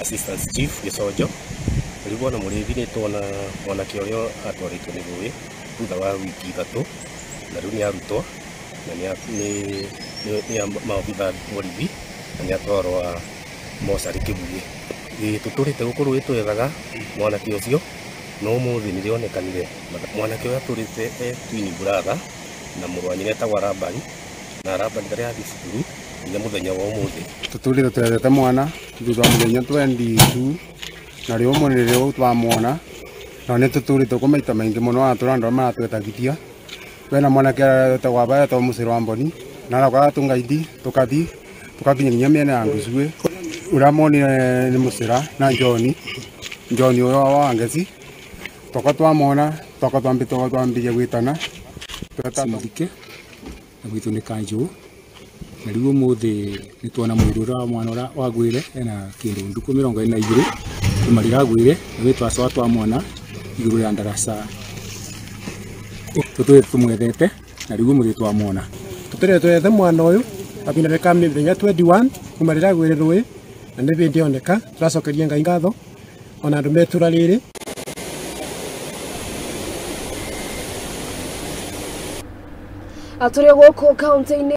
Assistant Chief Gĩconjo. Rĩu bwana mũrĩithi nĩ tuona mwanake ũrĩa atwarĩtwo nĩ rũĩ thutha wa wiki 3 na rĩu nĩ arutwo na nĩ maobitha borithi na nĩ atwarwo mocarĩ Kĩbuĩ. Tũtũrĩte gũkũ rũĩ twethaga mwanake ũcio no ũmũthĩ nĩrĩonekanire. Mwanake ũyũ atũrĩte e twin brother na mũrũ wa nyina etagwo Arabani, na Arabani ndarĩ athiĩ cukuru nginya mũthenya wa ũmũthĩ. Tũtũrĩte twethete mwana thutha wa mũthenya 22 na rĩu ũmũthĩ nĩrĩo twamwona na nĩ tũtũrĩte gũkũ maita maingĩ mũno atũra andũ arĩa maratwetagithia. Kwĩna mwanake wetagwo Abaya etagwo Mũcĩrĩ wa Mboni na aroka agatũngaidi tũkathi tũkakinya nginya mĩena ya Ngucuĩ. Ũrĩa monire nĩ Mũcĩra na John, John ũyũ wa Ngeci. Toka twamwona toka twambĩrĩria gwĩtana. Cimuthike na gwitũ nĩ Kanjũ na rĩu ũmũthĩ nĩ tuona mwĩrĩ ũrĩa wa mwana ũrĩa wagwĩre ena kĩndũ ndukũ 22 kuma rĩrĩa agwĩre na gwĩ twacoka twamwona igũrũ rĩa ndaraca. Tũtũrĩte tũmwethete na rĩu ũmũthĩ twamwona. Tũtũrĩte twethe mwana ũyũ kahinda ka mĩthenya 21 kuma rĩrĩa agwĩre rũĩ na nĩ hĩndĩ oneka. Tũracokeria Ngai ngatho ona andũ metũra rĩrĩ. Tũrĩ gũkũ kaunti-inĩ.